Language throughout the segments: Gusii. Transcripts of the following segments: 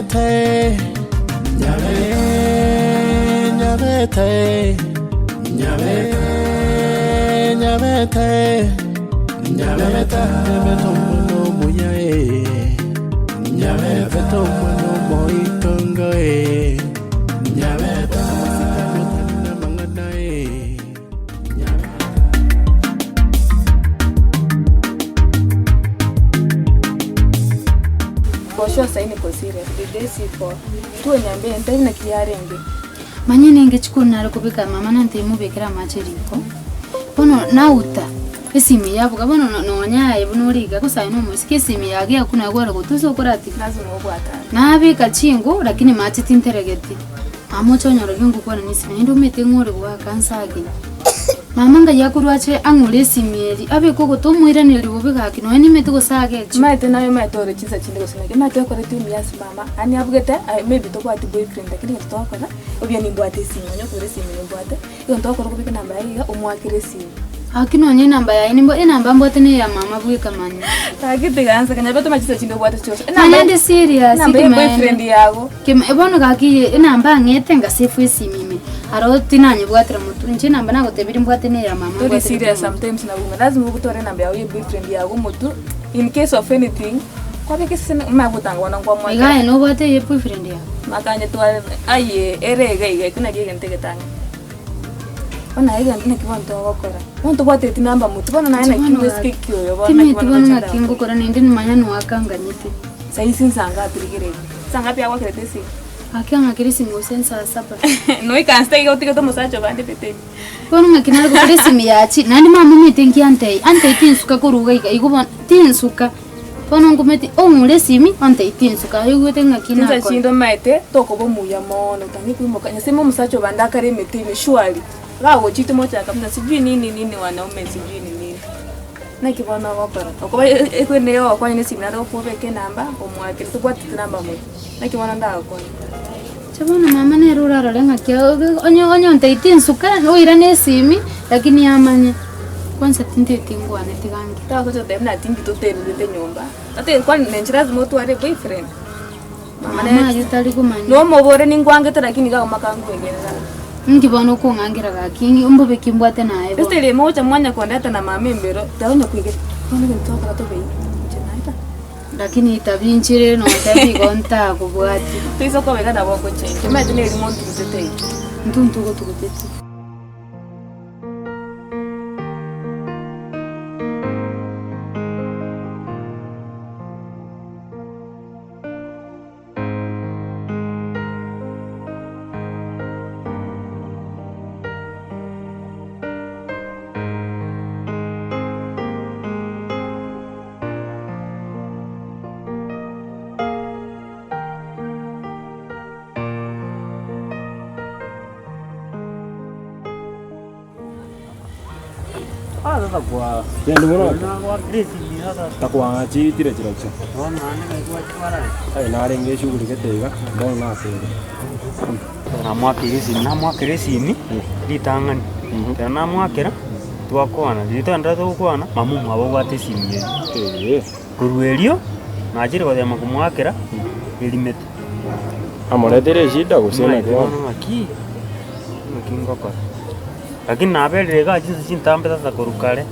Nyabete, nyabete, nyabete, nyabete, nyabete, nyabete, nyabete omwana omuya eh. Nyabete omwana omoitongo eh. Nyabete amasikani otari namang'ana eh. For sure sahi niko serious. The day si poa. Tu onyambie ntebi naki yarenge. Manye nenge chikoni nare kobeka mama nante mobekere amache riko, bono nauta esimi yabuga bono nonya aye buna ore iga gose aye na omosike esimi yago yakuna yakwara gotusa okoratiga. Lazima obwatane. Nabeka chinko lakini mache tinteregeti, mama ocha onyora gingokwana na esimi naende omanyete ng'a ore goaka nsa ageni. Mama ngai akorwa ache ang'ore esimi eria, abeke ogoto omoiranerie bobe gaki nonya nimete gose agechwe. Omanyete naye omanyete ore chinsa chinde gose naki, omanyete okorete omuya ase mama, yaani abugete aye maybe tobwati boyfriend lakini egento twakora, obuya nimbwate esimi, onye okogora esimi nimbwate, egento twakora okobeka enamba yaye iga omoakere esimi. Gaki nonya enamba yaye nimbo enamba mbwate neye ya mama bweka manya. Gaki tiga nseke, nyabe tomanyeti chinsa chinde obwate chionsi. Manya ndi serious Enamba ya ekeene. boyfriend yago. Kema bono gaki eye enamba ang'ete ngasefu esimi ime, aro tinanyebwatera motwe, inche enamba nagotebirie mbwate neya mama Tori mbwate serious motwe. sometimes na buna lazima ogotwara enamba yago ya boyfriend yago omotwe in case of anything kwabeka esese omanye gotanga bono Iga nkwamwakera. aye nobwate eye boyfriend yago? Makanyetware aye ere iga iga ekio nario egento egetang'ani. Bono aye egento naki bono togokora, bono tobwateti namba motwe bono naye naki omosike ki oyo bono naki Timanyeti bono bono gocha ng'aki ndakore. ngokora naende manya noakanganyete. Saisi nsa ngapi rigereria? Nsa ngapi agwakerete esimi? Gaki ang'akere esimi gose nsa saba. Noikansete iga otigete omosacha obande beteni. Bono ng'aki nare gokora esimi yachi, naende mama omanyete nki antei, antei tinsuka korwa iga iga, igo bono tinsuka. Bono nkometi ong'ure esimi ontei tinsuka, aye oigwete ng'aki Chinsa nakora. chinde omanyete tokoba omuya mono, otang'e koimoka nyasae ime omosacha obande akare emete ime surely, gagochite mochaka buna sijui nini nini wanaume sijui ni nini. Naki bono ogokora? Okoba ekwende iga ogokwani na esimi naende okobeka enamba omwakere tobwateti namba mono, naki bono ndagokwane? Inche bono mama nere orarore ng'aki onye onye ontebi tinsuka oirane esimi, lakini amanye, kwanza tinteti ngwane tiga nge. Tagocha goteba buna tinki totererete nyomba, ate kwani nenche lazima otware boyfriend? Mama Mama ayio tari komanya. Nomobore ningwangete lakini iga agomaka nkwegerera. Inki bono okong'angera gaki, mbobe ki mbwate naye bono? Ase rimo ogocha mwanya kondeta na mama embero, teba onye koigete, bono egento twakora tobe inche naye ta. Lakini tabia inchire nontebi igo ntakobwati. Toisa koba iga nabo okochengi, omanyete nerimo ntugutete iga. Intwe ntogotuguteti. Takwang'achitire chirochio. Aye narenge eshughuli gete iga, bono nasere. Namoakire esimi, namoakera esimi ritang'ani, ekero namoakera, twakwana, riria twaenderete gokwana, mama omwabo obwate esimi eywo. Eeh. Korwa erio, nachire gotema komoakera, erimete. Amoretere eshida gose naki Omanyete bono? bono ng'aki, ng'aki ngokora. Lakini naberire igaa chinsa chintambe sasa korwa kare,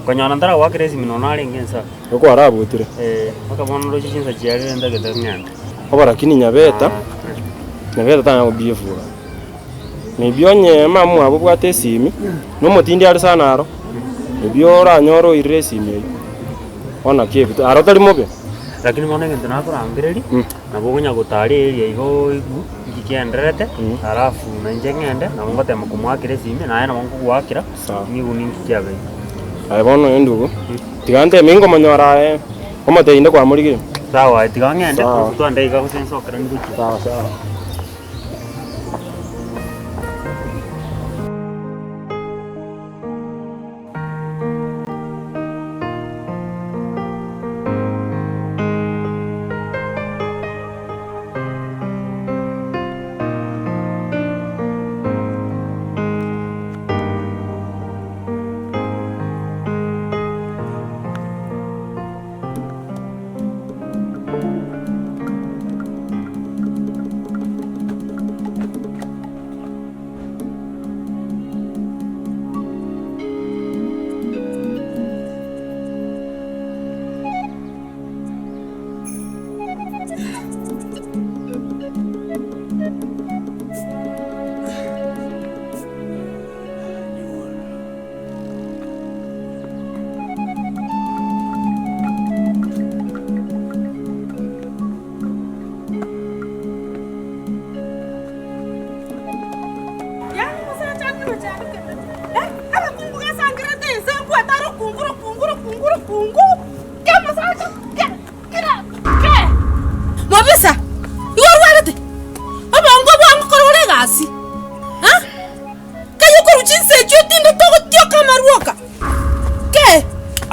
konyora ntaragoakera esimi nonya narenge inse. Okwarabutire. Eh, mpaka bono nroche chinsa chiarire ntagete ng'ende. Obo lakini Nyabeta, Nyabeta tanya gobiefura. Maybe onye mama mwabo obwate esimi, na omotindi are sana aro, maybe oranyore oirire esimi eywo. Bono naki ebete, aro tari mobe. Lakini bono egento nakorangereria, nabo okonya gotara eria iga oigwe nki kiendererete, alafu nainche ng'ende, nabo ngotema komoakera esimi, naye nabo nkogoakera, Sawa. ng'igwe ninki kiabeire. Aye bono endugu, tiga nteme ingomonyora aye, omotebi inde kwamorigirie. Sawa aye tiga ng'ende, Sawa. alafu twende iga gose nsokere ngochia. Sawa sawa.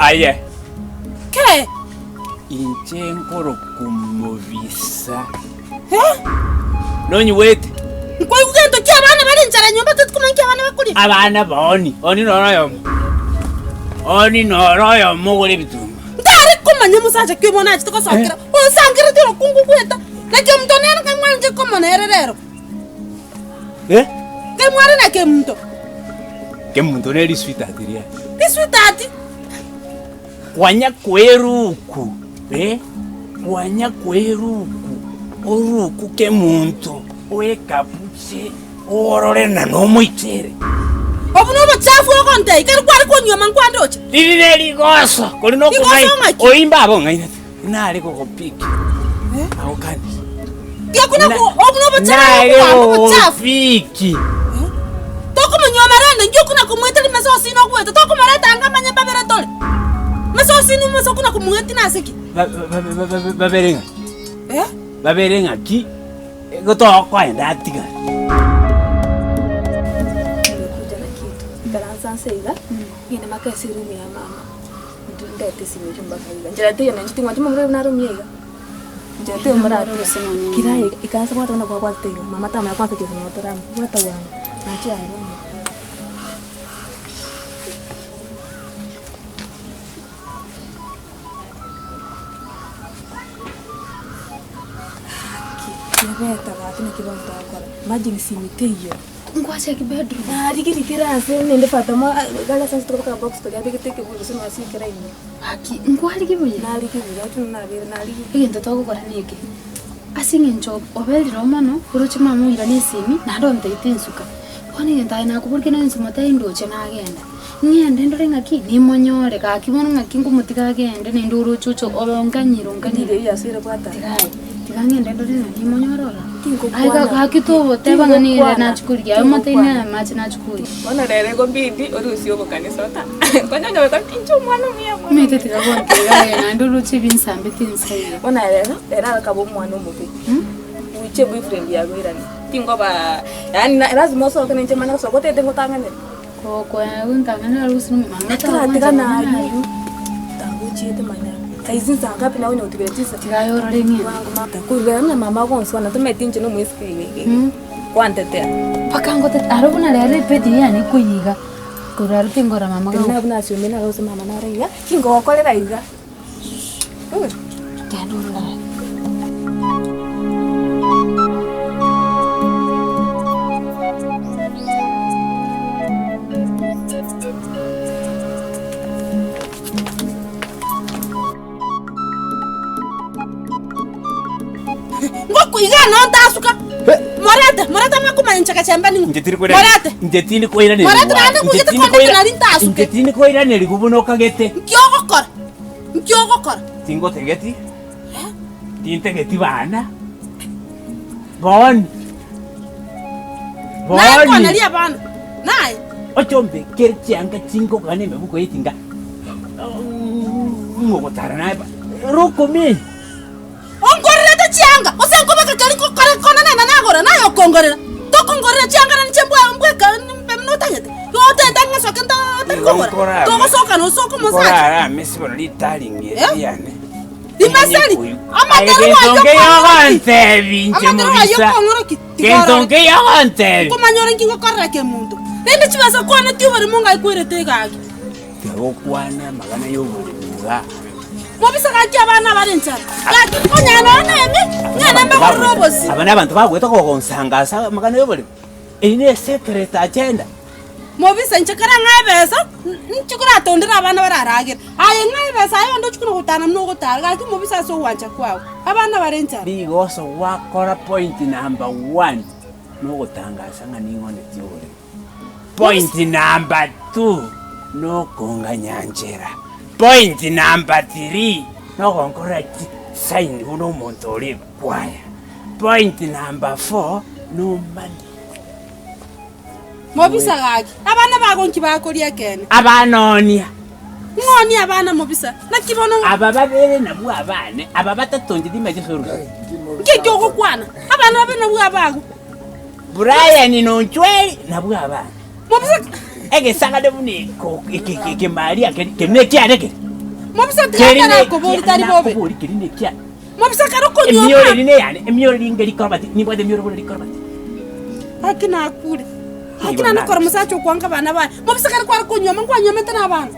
Aye. Ke? Inche nkorokwa mobisa. Nonyigwete? Nkoigwa gento ki abana bare enchara nyomba toti komanya nki abana bakoria? Abana baoni, oni noro oyomo. Oni noro oyomo ogore ebituma. Ntare komanya omosacha ki obo nachete gosokera, onsangerete orokungu gweta, naki omonto nere nkai mwanche komona ere rero? Eh? Nkai mware na kemunto? Kemunto nere risweetheart riaye. Risweetheart? Kwanya kweruku, eh, kwanya kweruku, oruku kemunto, oekabuche, orore na nomoichere. Obo nobochafu ogontebia, ekero kware konyuoma nkwandoche. Riri ne rigoso, kori nokong'aina. Rigoso ng'aki? Oimba abe ong'ainete, nare gogopiki, agokanie. Tiakuna Na- ko obo nobochafu Nare okogamba obochafu. gogopiki. Tokomonyuoma rende inki okuna komoeta rimesa osina ogwete tokomoreta anga amanye mbabere tore. Mesa osina omesa okuna komoetia nase ki? Ba- ba- ba- ba- ba- Babere ng'aki? Eh? Babere ng'aki? Igo tokoenda atigare. Nimekuja na kitu ikaransa nse iga ngende mpaka ase eroom ya mama ndete esimi eywo mpaka iga nchera teiyo nainche tingwancha omomura oyo buna aromie iga nchera teiyo morarore kira iga ikaansa bwata buna kwabwatete iga mama tamanya kwansa gose nabo tore amo bwata bwango nache aye bono. Gaki nyabeta gaki naki bono togokora imagine simi teiyo. Ngwachaki bedroom. Narigirie kera ase nende Fatuma gari ase toka box koria abegete ekebuyu gose nonya kera ime. Gaki nkwarigia buya? Narigia buya lakini nabere narigia. Egento togokora neke, ase eng'encho oberire oo mono, oroche mama oirane esimi, naende ontebi tinsuka. Bono egento aye nakoboria kende gionsi motebi ndoche nagenda. Ng'ende ndore ng'aki, nimonyore gaki bono ng'aki nkomotiga agende naende oroche oche obe onganyire onganyire. Ndire eyasire bwata. Tiga aye, tiga ng'ende ndore ng'a nimonyore ororo. Aye Tingokwana. gaki togoteba ng'a nigo Tingokwana. nachia korigia, aye omotebi Tingokwana. naye amache nachia korigia. Bono rero ekobidi orusie obokanisa ota konya onye goika inche omwana omuya omwana Omanyete omuya. tiga gontebia aye naende oroche ebinsambete inse iga. Bono rero, rero akaba omwana omobe, wiche boyfriend yago oirane, tingoba yaani lazima osoke nainche manye gosoka otagete ngotang'anere. Toratigana aywo, tagochiete manya saizi nsaa ngapi naye onyotubire chinsa Korwa buna mama agonswana tomanyeti inche nomoiseke iga iga iga kwantetea. Mpaka ngotete aro buna rero epeti yane ekoyiga korwa aro tingora mama Tari buna asiomire naro gose mama nare iga, kingogokorera iga. Genda ororare. Ngoku iga noo ntasuka. Morete, morete amakumanya inche gachemba ning'o. Inche tiri koirani- Morete. Inche tindi koiraneria Morete gwa- naende inche kwigete tindi kondete koira- nari ntasuke. Inche tindi koiraneria buna okagete. Nki ogokora? Nki ogokora? Tingotegeti, tintegeti bana, boni, Naye boni. nkwaneria abana, naye. Oche ombekere chianga chingokana emebuko y'etinga, ng'ogotara naye ba, rokome. Ongorerete chianga, gose nkobeka keria nkokora kona nena nagora, naye okongorera. Tokongorera chianga na inche mbwa mbweka mbe buna otagete. Igo otagete ng'asoke nta ntari kogora. Togosoka nosoka omosacha. Nkorara ase bono ritaringi Eh? riane. Rimeseri, Aye amatero gento ayio nkeyogontebi inche Amatero ayio mobisa. kong'oroki, Gento tiga orore. nkeyogontebi. Nkomanya ore nki ngokorera kemonto. Rende chibesa kwane tioborimo ng'ai kwerete egagi. Tiga gokwana amang'ana y'oborimo iga. Mobisa gaki abana abare enchara, gaki konya nonya nemi, ng'ende mbagorere obosie. Aba nabanto bagwete kogonsanga ase amang'ana y'oborimo. Eyio nesecret agenda. Mobisa inche kera ng'ae ebesa, inche koratondere abana bararagere. Aye ng'ae ebesa aye onde ochie kona gotara buna ogotara, gaki mobisa ase ogwancha kwao. Abana bare enchara. Rigoso gwakora point number one nogotangasa ng'a ning'onetie oboremo. Point number two nokonganya nchera. Point number three nogonkorera chisign buna omonto ore ekwaya. Point number four nomanye. Mobisa gaki, abana bago nki bakoria ekeene? Abanonia. Ng'onie abana mobisa, naki bono. Aba babere nabwo abane, aba batato inche timanyeti ase orusa. Nki eki ogokwana? Abana babe nabwo abago. Brian na Onchweri nabwo abane. Mobisa. Egesagane buna eko eke eke eke Maria keri keri nekiane kere. Mobisa tiga atarakobori tari bobe. Nakobori keri nekia. Mobisa kare okonyuoma. Emioro eri neyane, emioro ringe rikorobati, nimbwate emioro buna rikorobati. Gaki nakure. Gaki naende kore omosacha okwanga abana baye. Mobisa kare kware konyuoma nkwanyuomete na abana.